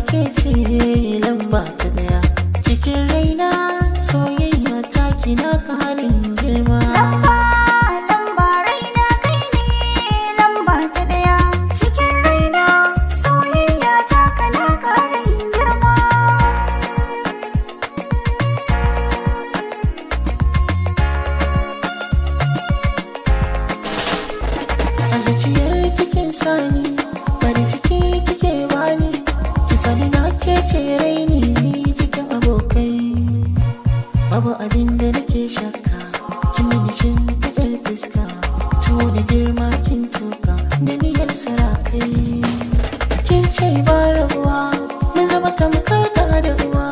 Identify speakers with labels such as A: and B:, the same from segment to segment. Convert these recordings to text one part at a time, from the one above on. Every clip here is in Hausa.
A: ke ce lamba ta daya. Cikin raina soyayya ta kina karin girma.
B: Lamba, lamba raina kai ne lamba ta daya. Cikin raina soyayya ta kana karin girma.
A: A zuciyar kike sani, farin ciki kike bani. Ki sani na ke ce raini cikin abokai. Babu abin da nake shakka, kin mini shimfiɗar fuska. Tuwo da girma kin tuka, da miyar sarakai. Kin ce ba rabuwa, mun zama tamkar da da uwa.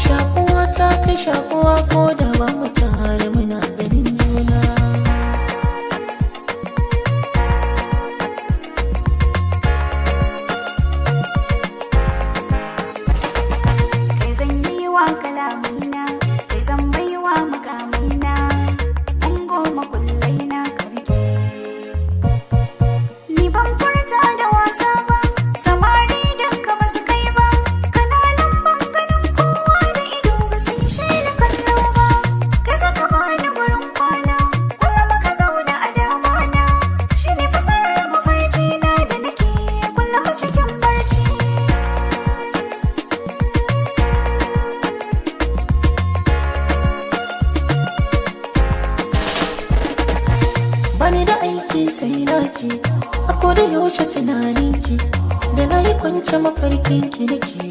A: Shakuwa ta kai shakuwa ko da ba mu tare muna ganin juna.
B: Kai zan yi wa kalamaina, kai zan baiwa mukamaina. Ungo makullaina ka rike. Ni ban furta da wasa ba, samari duka ba su kai ba. Kananan banganin kowa da ido ba su yi shaida kallo ba. Kai saka bani gurin kwana, kullum ka zauna a damana. Shi ne fasarar mafarki na da nake kullum cikin barci.
A: Bani da aiki sai naki, a koda yaushe tunaninki, da na yi kwance mafarkinki nake.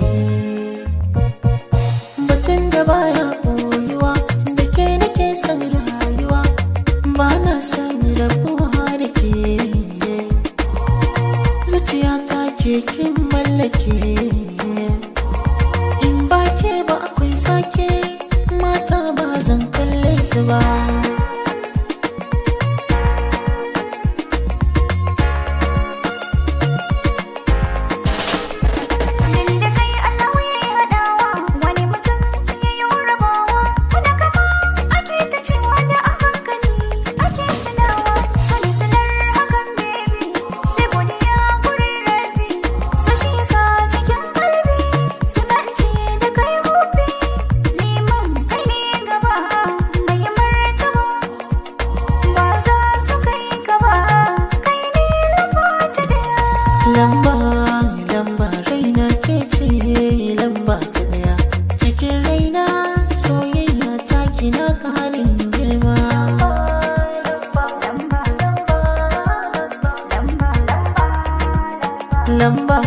A: Batun da baya koyuwa, da ke nake son rayuwa, ba na son rabuwa da ke. Zuciyata ke kin mallake, in ba ke ba akwai sake, mata ba zan kalle su ba.
B: Gani da kai Allah ya yi haɗawa, wani mutum ya yi rabawa. Wani kama ake ta cewa da an hankali ake tunawa. So ne sanar hakan baby, sai godiya gurin rabi. So shi yasa cikin kalbi, suna ce da kai hobi. Liman kai ne gaba, mai martaba. Ba za su kai ka ba, kai ne lamba ta daya.
A: Lamba, lamba raina ke ce lamba ta daya. Cikin raina soyayya ta kina karin girma.
B: Lamba, lamba,
A: Lamba,